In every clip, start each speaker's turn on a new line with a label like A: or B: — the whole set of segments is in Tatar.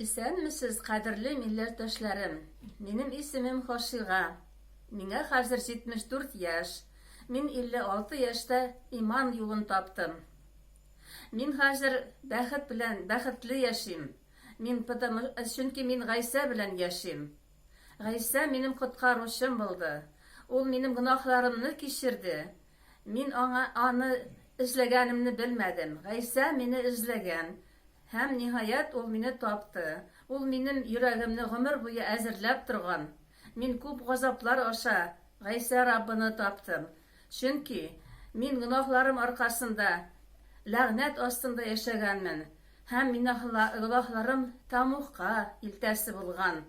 A: Исәнмесез, кадерле милләттәшләрем! Минем исемем Хашига. Миңа хәзер 74 яшь. Мин 56 яшьтә иман юлын таптым. Мин хәзер бәхет белән, бәхетле яшим. Мин потому, чөнки мин Гайсә белән яшим. Гайсә минем коткаручым булды. Ул минем гөнаһларымны кичерде. Мин аңа аны эзләгәнемне белмәдем. Гайсә мине эзләгән. Һәм, ниһаять, ул мине тапты. Ул минем йөрәгемне гомер буе әзерләп торган. Мин күп газаплар аша Гайсә Раббыны таптым. Чөнки мин гөнаһларым аркасында ләгънәт астында яшәгәнмен, һәм мине гөнаһларым тәмугка илтәсе булган.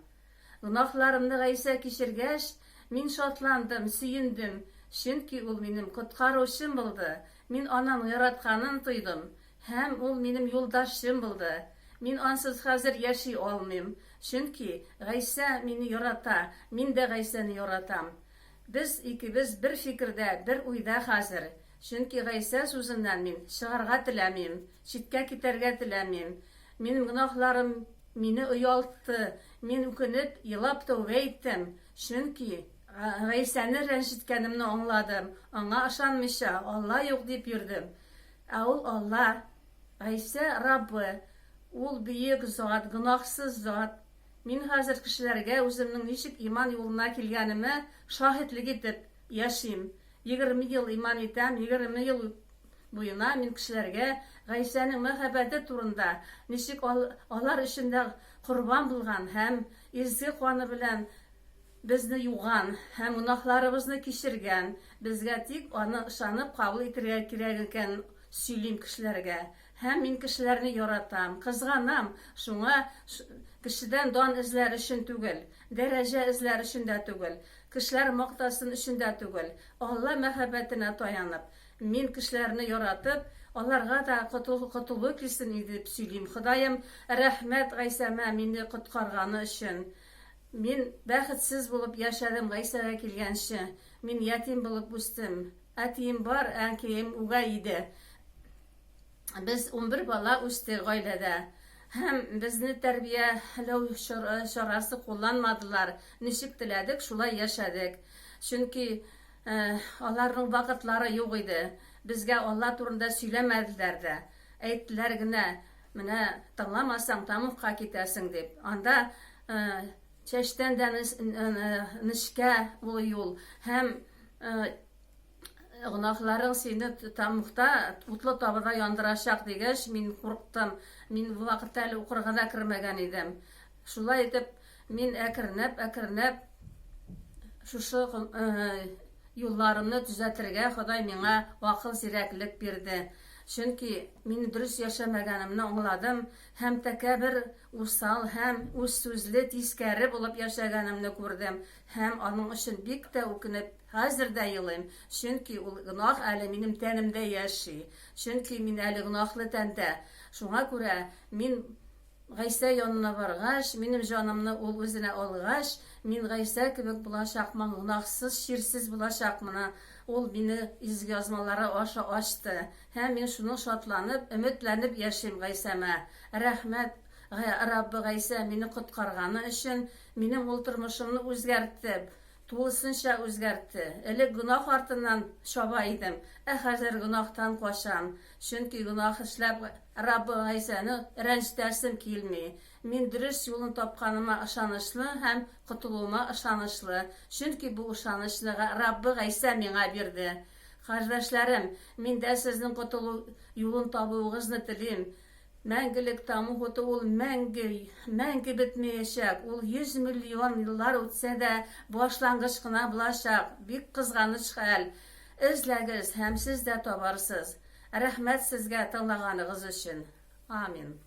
A: Гөнаһларымны Гайсә кичергәч, мин шатландым, сөендем, чөнки ул минем Коткаручым булды, мин аның яратканын тойдым, һәм ул минем юлдашчым булды. Мин ансыз хәзер яши алмыйм, чөнки Гайсә мине ярата, мин дә Гайсәне яратам. Без икебез бер фикердә, бер уйда хәзер, чөнки Гайсә сүзеннән мин чыгарга теләмим, читкә китәргә теләмим. Минем гөнаһларым мине оялтты, мин үкенеп, елап тәүбә иттем, чөнки Гайсәне рәнҗеткәнемне аңладым, аңа ышанмыйча, Алла юк дип йөрдем. Ә ул Алла, Гайсә, Раббы, ул бөек зат, гөнаһсыз зат. Мин хәзер кешеләргә үземнең ничек иман юлына килгәнемә шаһитлек итеп яшим. 20 ел иман итәм, 20 ел буена мин кешеләргә Гайсәнең мәхәббәте турында, ничек алар өчен дә корбан булган һәм изге каны белән безне юган һәм гөнаһларыбызны кичергән, безгә тик аны ышанып кабул итергә кирәк икәнен сөйлим кешеләргә. Һәм мин кешеләрне яратам, кызганам, шуңа кешедән дан эзләр өчен түгел, дәрәҗә эзләр өчен дә түгел, кешеләр мактасын өчен дә түгел, Алла мәхәббәтенә таянып, мин кешеләрне яратып, аларга да котылу килсен иде дип сөйлим. Ходаем, рәхмәт Гайсәмә мине коткарганы өчен. Мин бәхетсез булып яшәдем Гайсәгә килгәнче. Мин ятим булып үстем. Әтием бар, әнкәем үгәй иде. Без 11 бала үстек гаиләдә. Һәм безне тәрбияләү чарасы кулланмадылар. Ничек теләдек, шулай яшәдек. Чөнки аларның вакытлары юк иде. Безгә Алла турында сөйләмәделәр дә. Әйттеләр генә, Менә тыңламасаң, тәмугка китәсең, дип. Анда чәчтән дә нечкә ул юл һәм гөнаһларың сине тәмугта утлы табада яндырачак дигәч, мин курыктым. Мин бу вакытта әле укырга да кермәгән идем. Шулай итеп, мин әкренләп-әкренләп шушы юлларымны төзәтергә Ходай миңа акыл, зирәклек бирде. Чөнки мин дөрес яшәмәгәнемне аңладым һәм тәкәбер, усал һәм үзсүзле, тискәре булып яшәгәнемне күрдем һәм аның өчен бик тә үкенеп, хәзер дә елыйм, чөнки ул гөнаһ әле минем тәнемдә яши, чөнки мин әле гөнаһлы тәндә. Шуңа күрә мин Гайсә янына баргач, минем җанымны ул үзенә алгач, мин Гайсә кебек булачакмын, гөнаһсыз, чирсез булачакмын. Ул мине Изге Язмалары аша ачты. Һәм мин шуның шатланып, өметләнеп яшим Гайсәмә. Рәхмәт, Раббы Гайсә, мине коткарганы өчен, минем ул тормышымны үзгәртте. Тулысынча үзгәртте. Элек гөнаһ артыннан чаба идем, ә хәзер гөнаһтан качам, чөнки гөнаһ эшләп Раббы Гайсәне рәнҗетәсем килми. Мин дөрес юлын тапканыма ышанычлы һәм котылуыма ышанычлы, чөнки бу ышанычны Раббы Гайсә миңа бирде. Кардәшләрем, мин дә сезнең котылу юлын табуыгызны телим. Мәңгелек тәмуг уты ул мәңге, мәңге бетмәячәк, ул 100 миллион еллар үтсә дә, башлангыч кына булачак, бик кызганыч хәл. Эзләгез, һәм сез дә табарсыз. Рәхмәт сезгә тыңлаганыгыз өчен. Амин.